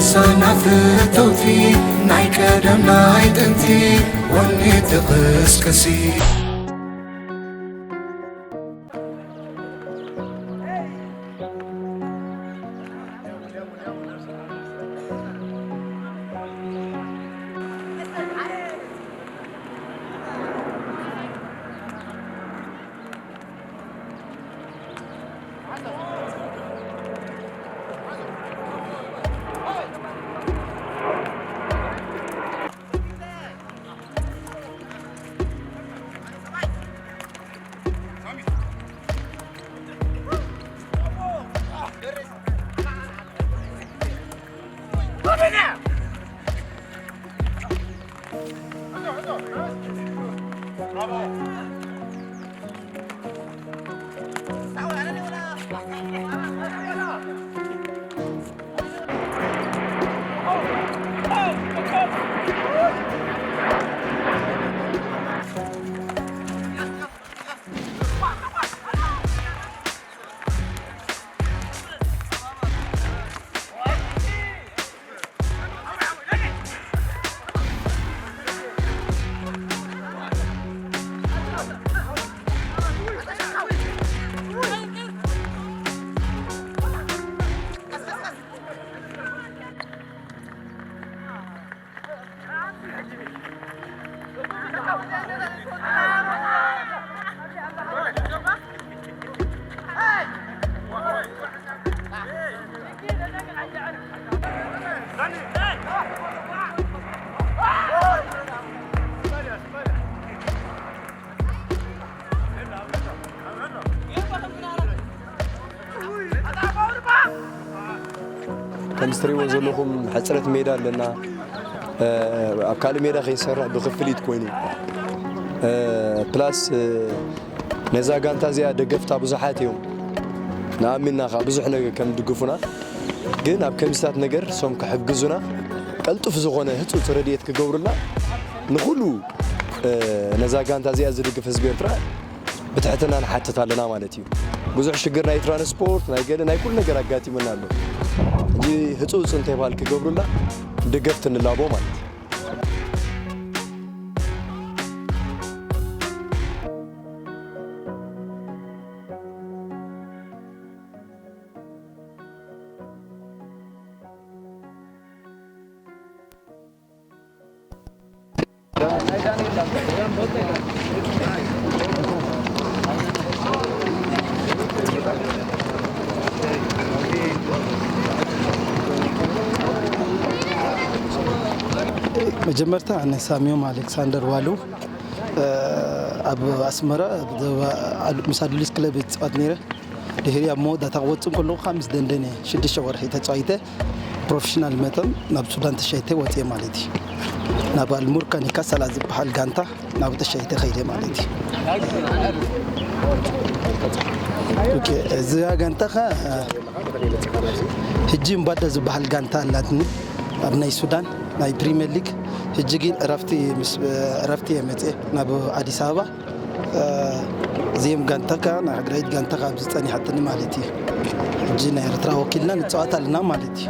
ሳና ፍተውቲ ናይ ቀደም ናይ ጥንቲ ወኒ ትቕስቅሲ። ከም እትሪእዎ ዘለኹም ሕጽረት ሜዳ ኣለና። እ፣ ኣብ ካልእ ሜዳ ከይሰርሕ ብክፍሊት ኮይኑ፣ እ፣ ፕላስ፣ እ፣ ነዛ ጋንታ እዚኣ ደገፍታ ብዙሓት እዮም። ንኣሚንና ኸዓ ብዙሕ ነገር ከም ድግፉና፣ ግን ኣብ ከምዚታት ነገር እሶም ክሕግዙና፣ ቀልጡፍ ዝኾነ ህጹጽ ረድኤት ክገብሩልና ንኹሉ፣ እ፣ ነዛ ጋንታ እዚኣ ዝድግፍ ህዝቢ ኤርትራ ብትሕትና ንሓትት ኣለና ማለት እዩ። ብዙሕ ሽግር ናይ ትራንስፖርት፣ ናይ ገለ፣ ናይ ኩሉ ነገር ኣጋጢሙና ኣሎ። ሕጂ ህጹጽ እንተይበሃል ክገብሩልና ደገፍቲ ንላቦ ማለት እዩ። መጀመርታ ኣነ ሳሚዮም ኣሌክሳንደር ዋሉ፣ እ፣ ኣብ ኣስመራ ኣብ ዘባ-፣ ምስ ኣዱሊስ ክለብ እየ ዝጻወት ነይረ። ድሕሪ ኣብ መወዳእታ ክወጽእ እንከለኹ ከዓ ምስ ደንደነ ሽዱሽተ ወርሒ ተጻዊተ ፕሮፌሽናል መጠን ናብ ሱዳን ተሻይተ ወጽየ ማለት እዩ። ናብ ኣልሙርካ ኒካሰላ ዝበሃል ጋንታ ናብ ተሻይተ ከይደ ማለት እዩ። ኦኬ፣ እዛ ጋንታ ኸ ሕጂ እምባዳ ዝበሃል ጋንታ ኣላትኒ ኣብ ናይ ሱዳን ናይ ፕሪምየር ሊግ። ሕጂ ግን እረፍቲ ምስ፣ እረፍቲ እየ መጽየ ናብ ኣዲስ ኣበባ። እ፣ እዚኦም ጋንታ ከኣ ናይ ሃገራዊት ጋንታ ከኣ ኣብዚ ጸኒሓትኒ ማለት እዩ። ሕጂ ናይ ኤርትራ ወኪልና ንጻወት ኣለና ማለት እዩ።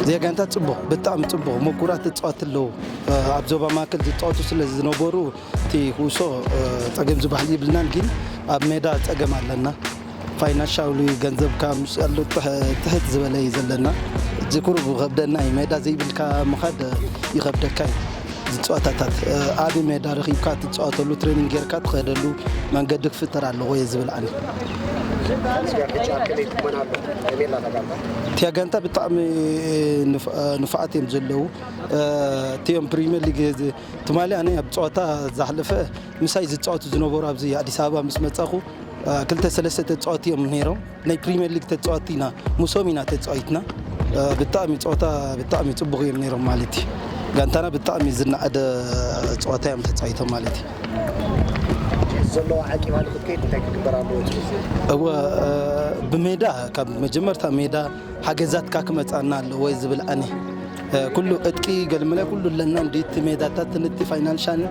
እዚኣ ጋንታ ጽቡቕ፣ ብጣዕሚ ጽቡቕ፣ ምቁራት ትጻወት ኣለዉ። እ፣ ኣብ ዞባ ማእከል ዝጻወቱ ስለ ዝነበሩ እቲ ኩዕሶ፣ እ፣ ጸገም ዝበሃል ይብልናን፣ ግን ኣብ ሜዳ ጸገም ኣለና። ፋይናንሻሊ ገንዘብካ ምስ ኣሎ ትሕ-፣ ትሕት ዝበለ እዩ ዘለና። እዚ ቁሩብ ይኸብደና እዩ። ሜዳ ዘይብልካ ምኻድ ይኸብደካ እዩ። ዝጸዋታታት፣ እ፣ ዓቢ ሜዳ ረኺብካ ትጻወተሉ፣ ትሬኒንግ ጌርካ ትኸደሉ መንገዲ ክፍጠር ኣለዎ እየ ዝብል ኣነ። እቲኣ ጋንታ ብጣዕሚ ንፍ-፣ ንፉዓት እዮም ዘለዉ። እ፣ እቲኦም ፕሪምየር ሊግ ዝ-፣ ትማሊ ኣነ ኣብ ጸዋታ ዝሓለፈ ምሳይ ዝጻወቱ ዝነበሩ ኣብዚ ኣዲስ ኣበባ ምስ መጻኹ፣ እ፣ ክልተ ሰለስተ ተጻወቲ እዮም ነይሮም። ናይ ፕሪምየር ሊግ ተጻወቲ ኢና፣ ምሶም ኢና ተጻዊትና። እ፣ ብጣዕሚ ጸወታ ብጣዕሚ ጽቡቕ እዮም ነይሮም ማለት እዩ። ጋንታና ብጣዕሚ ዝነኣደ ጸወታ እዮም ተጻዊቶም ማለት እዩ። ዘለዋ ዓቂባ ንክትከይድ እንታይ ክግበር ኣለዎ ትብል? እወ፣ እ፣ ብሜዳ ካብ መጀመርታ ሜዳ ሓገዛትካ ክመጻና ኣለዎ ዝብል ኣነ። እ፣ ኩሉ ዕጥቂ ገልመለ ኩሉ ኣለና፣ እንዲ እቲ ሜዳታት፣ እቲ ፋይናንሻል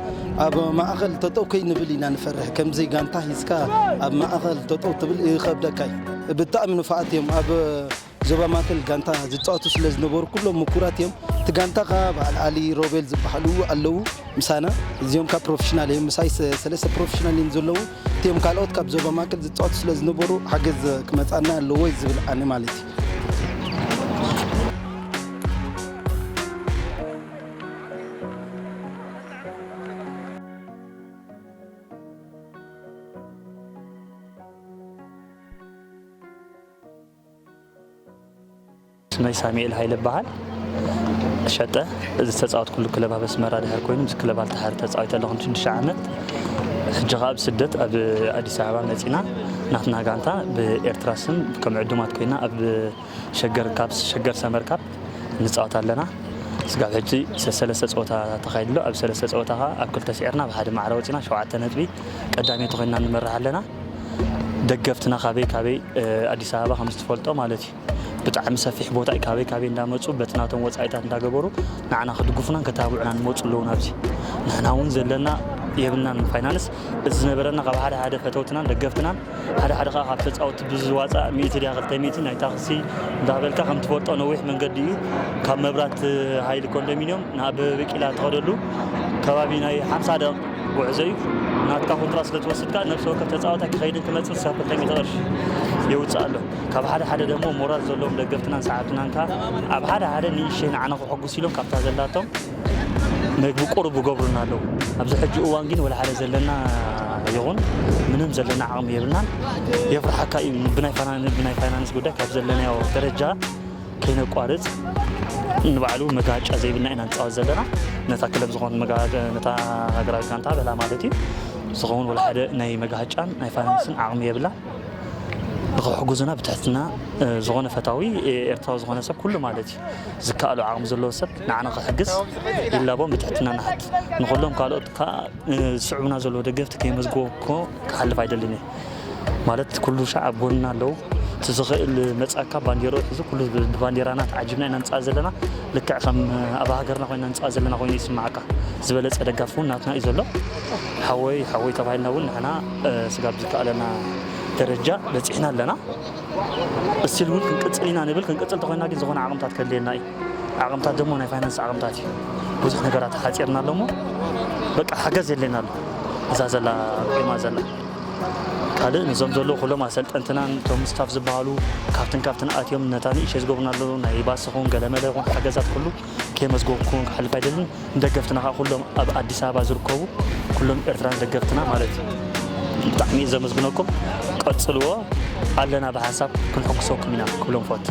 ኣብ ማእኸል ተጠው ከይንብል ኢና ንፈርሕ። ከምዚ ጋንታ ሂዝካ ኣብ ማእኸል ተጠው ትብል ይኸብደካ እዩ። ብጣዕሚ ንፉዓት እዮም። ኣብ ዞባ ማእከል ጋንታ ዝጻወቱ ስለ ዝነበሩ ኩሎም ምኩራት እዮም። እቲ ጋንታ ከኣ በዓል ኣሊ ሮቤል ዝበሃሉ ኣለዉ ምሳና። እዚኦም ካብ ፕሮፌሽናል እዮም፣ ምሳይ ሰ-፣ ሰለስተ ፕሮፌሽናል እዮም ዘለዉ። እቲኦም ካልኦት ካብ ዞባ ማእከል ዝጻወቱ ስለ ዝነበሩ ሓገዝ ክመጻና ኣለዎ እዩ ዝብል ኣነ ማለት እዩ። ስመይ ሳሙኤል ሃይለ እበሃል። ሸጠ። እዚ ዝተጻወትኩሉ ክለብ ኣብ ኣስመራ ድሕር ኮይኑ፣ ምስ ክለብ ኣልተሓር ተጻዊተ ኣለኹ ንሽዱሽተ ዓመት። ሕጂ ኸኣ ኣብ ስደት ኣብ ኣዲስ ኣበባ መጺና፣ ናትና ጋንታ ብኤርትራ ስም ከም ዕዱማት ኮይና ኣብ ሸገር፣ ካብ ሸገር ሰመር ካፕ ንጻወት ኣለና። ስጋብ ሕጂ ሰለስተ ጸወታ ተኻይድሎ። ኣብ ሰለስተ ጸወታ ኸኣ ኣብ ክልተ ስዒርና፣ ብሓደ ማዕረ ወጺና፣ ሸውዓተ ነጥቢ ቀዳመይቲ ኮይና ንመርሕ ኣለና። ደገፍትና ካበይ ካበይ፣ እ፣ ኣዲስ ኣበባ ከም ዝትፈልጦ ማለት እዩ። ብጣዕሚ ሰፊሕ ቦታ እዩ። ካበይ ካበይ እንዳመጹ በቲ ናቶም ወጻኢታት እንዳገበሩ ንዓና ክድግፉናን ከተባብዑናን ይመጹ ኣለዉ ናብዚ። ንሕና እውን ዘለና የብልናን ፋይናንስ። እዚ ዝነበረና ካብ ሓደ ሓደ ፈተውትናን ደገፍትናን፣ ሓደ ሓደ ከኣ ካብ ተጻወትቲ ብዝዋጻእ ሚእቲ ድያ ክልተ ሚእቲ ናይ ታክሲ እንዳበልካ፣ ከም ትፈልጦ ነዊሕ መንገዲ እዩ። ካብ መብራት ሃይሊ ኮንዶሚንዮም ናብ ቢቂላ ትኸደሉ ከባቢ ናይ ሓምሳ ደቂቕ ጉዕዞ እዩ። ናትካ ኮንትራት ስለ ትወስድ ከኣ ነፍሲ ወከፍ ተጻዋታይ ክኸይድን ክመጽእ ክሳብ ክልተ ሚእቲ ቅርሺ የውጽእ ኣሎ። ካብ ሓደ ሓደ ደሞ ሞራል ዘለዎም ደገፍትናን ሰዓብትናን ከኣ ኣብ ሓደ ሓደ ንእሽተይ ንዓና ክሕጉስ ኢሎም ካብታ ዘላቶም መግቢ ቁሩብ ይገብሩልና ኣለዉ። ኣብዚ ሕጂ እዋን ግን ወላ ሓደ ዘለና ይኹን ምንም ዘለና ዓቕሚ የብልናን። የፍርሓካ እዩ ብናይ ፋይናን-፣ ብናይ ፋይናንስ ጉዳይ ካብ ዘለናዮ ደረጃ ከይነቋርጽ ንባዕሉ መጋጫ ዘይብልና ኢና ንጻወት ዘለና። ነታ ክለብ ዝኾን መጋ-፣ ነታ ሃገራዊት ጋንታ በላ ማለት እዩ። ዝኸውን ወላ ሓደ ናይ መጋጫን ናይ ፋይናንስን ዓቕሚ የብላ። ንኽሕጉዙና ብትሕትና፣ እ፣ ዝኾነ ፈታዊ፣ እ፣ ኤርትራዊ ዝኾነ ሰብ ኩሉ ማለት እዩ። ዝከኣሎ ዓቕሚ ዘለዎ ሰብ ንዓና ክሕግዝ ይላቦም ብትሕትና ንሓት። ንኹሎም ካልኦት ከኣ፣ እ፣ ዝስዕቡና ዘለዉ ደገፍቲ ከየመስገንኩ ክሓልፍ ኣይደልን እየ። ማለት ኩሉ ሻዕ ኣብ ጎንና ኣለዉ። እቲ ዝኽእል መጻካ ባንዴርኡ ሒዙ ኩሉ ብ-፣ ብባንዴራና ተዓጂብና ኢና ንጻወት ዘለና። ልክዕ ከም ኣብ ሃገርና ኮይና ንጻወት ዘለና ኮይኑ ይስምዓካ። ዝበለጸ ደጋፊ እውን ናትና እዩ ዘሎ። ሓወይ፣ ሓወይ ተባሂልና እውን ንሕና፣ እ፣ ስጋብ ዝከኣለና ደረጃ በጺሕና ኣለና። እስቲል እውን ክንቅጽል ኢና ንብል። ክንቅጽል ተኾይና ግን ዝኾነ ዓቕምታት ከድልየና እዩ። ዓቕምታት ደሞ ናይ ፋይናንስ ዓቕምታት እዩ። ብዙሕ ነገራት ሓጺርና ኣሎ እሞ በቃ ሓገዝ የድልየና ኣሎ። እዛ ዘላ ቆይማ ዘላ ካልእ ነዞም ዘለዉ ኩሎም ኣሰልጠንትናን እቶም ስታፍ ዝበሃሉ ካብትን ካብትን ኣትዮም ነታ ንእሽተይ ዝገብሩና ኣለዉ። ናይ ባስ ይኹን ገለመለ ይኹን ሓገዛት ኩሉ ከየመስገንኩ ክሓልፍ ኣይደልን። ንደገፍትና ከዓ ኩሎም ኣብ ኣዲስ ኣበባ ዝርከቡ ኩሎም ኤርትራን ደገፍትና ማለት እዩ። ብጣዕሚ ዘመስግነኩም፣ ቀጽልዎ፣ ኣለና ብሓሳብ ክንሕጉሰኩም ኢና ክብሎም ፈቱ።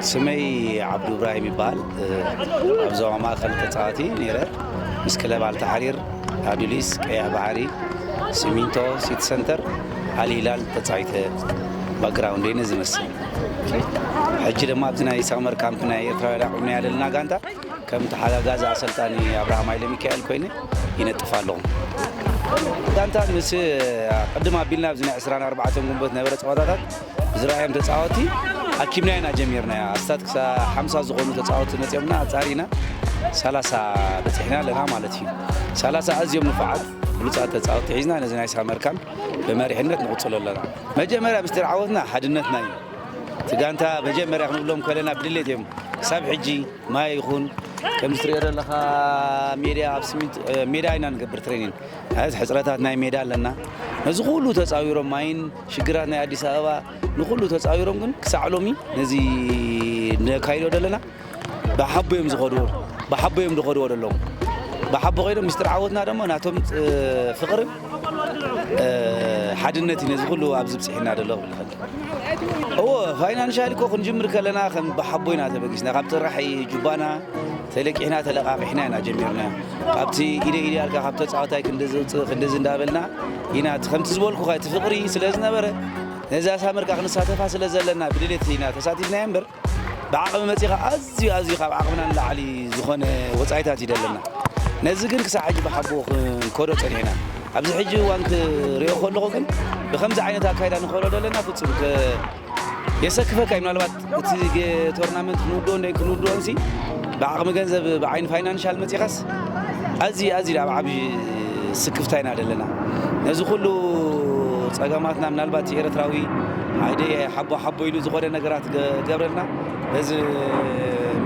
ስመይ ዓብዱ እብራሂም ይበሃል። ኣብ ዞባ ማእከል ተጻዋቲ ነይረ። ምስ ክለብ ኣልተሓሪር፣ ኣዱሊስ፣ ቀይሕ ባሕሪ፣ ሲሚንቶ፣ ሲቲ ሰንተር፣ ኣልሂላል ተጻዊተ። ባክግራውንደይ ነዚ ይመስል። ሕጂ ድማ ኣብቲ ናይ ሳመር ካምፕ ናይ ኤርትራውያን ኣቑምና ዘለና ጋንታ ከም ተሓጋጋዚ ኣሰልጣኒ ኣብርሃም ሃይለ ሚካኤል ኮይነ ይነጥፍ ኣለኹ። ጋንታ ምስ ቅድም ኣቢልና ኣብዚ ናይ ዕስራን ኣርባዕተን ግንቦት ነበረ ጸዋታታት ዝረኣዮም ተጻወቲ ኣኪብና ኢና ጀሚርናዮ። ኣስታት ክሳ ሓምሳ ዝኾኑ ተጻወቲ መጺኦምና ኣጻሪና ሰላሳ በጺሕና ኣለና ማለት እዩ። ሰላሳ ኣዝዮም ንፉዓት ብሉጻት ተጻወቲ ሒዝና ነዚ ናይ ሳመር ካምፕ ብመሪሕነት ንቕጽሎ ኣለና። መጀመርያ ምስጢር ዓወትና ሓድነትና እዩ። እቲ ጋንታ መጀመርያ ክንብሎም ከለና ብድሌት እዮም። ክሳብ ሕጂ ማይ ይኹን ከምዚ ትሪኦ ዘለኻ ሜዳ ኣብ ስሚንቶ፣ ሜዳ ኢና ንገብር ትሬኒን። ማለት ሕጽረታት ናይ ሜዳ ኣለና። ነዚ ኩሉ ተጻዊሮም ማይን ሽግራት ናይ ኣዲስ ኣበባ ንኹሉ ተጻዊሮም ግን ክሳዕ ሎሚ ነዚ ነካይዶ ዘለና ብሓቦ እዮም ዝኸድዎ፣ ብሓቦ እዮም ዝኸድዎ ዘለዉ። ብሓቦ ኮይኖም ምስጢር ዓወትና ደሞ ናቶም ፍቕርን ሓድነት እዩ ነዚ ኩሉ ኣብዚ ብፅሒና ዘሎ ክብል እኽእል። እዎ፣ ፋይናንሻል እኮ ክንጅምር ከለና ከም ብሓቦ ኢና ተበጊስና፣ ካብ ጥራሕ ጁባና ተለቂሕና ተለቃቂሕና ኢና ጀሚርና። ካብቲ ኢደ ኢደ ያልካ ካብ ተፃዋታይ ክንዲ ዝውፅእ ክንድዚ እንዳበልና ኢና። እቲ ከምቲ ዝበልኩኻ እቲ ፍቕሪ ስለ ዝነበረ ነዛ ሳመር ከዓ ክንሳተፋ ስለ ዘለና ብድሌት ኢና ተሳቲፍና እምበር ብዓቕሚ መፂኻ ኣዝዩ ኣዝዩ ካብ ዓቕምና ንላዕሊ ዝኾነ ወፃኢታት እዩ ደለና። ነዚ ግን ክሳብ ሕጂ ብሓቦ ክንከዶ ፀኒሕና። ኣብዚ ሕጂ እዋን ክሪኦ ከለኹ ግን ብከምዚ ዓይነት ኣካይዳ ንኸዶ ደለና ፍፁም የሰክፈካ እዩ። ምናልባት እቲ ቶርናመንት ክንውድኦ እንደ ክንውድኦ እንሲ ብዓቕሚ ገንዘብ ብዓይኒ ፋይናንሻል መፂኻስ ኣዚ ኣዚ ኣብ ዓብዪ ስክፍታ ኢና ዘለና። ነዚ ኩሉ ፀገማትና ምናልባት ኤርትራዊ ሓደ ሓቦ ሓቦ ኢሉ ዝኾነ ነገራት ገብረልና በዚ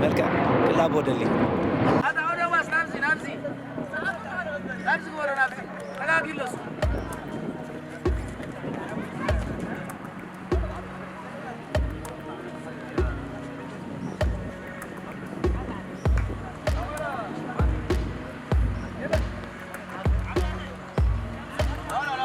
መልክዕ ክላቦ ደሊ።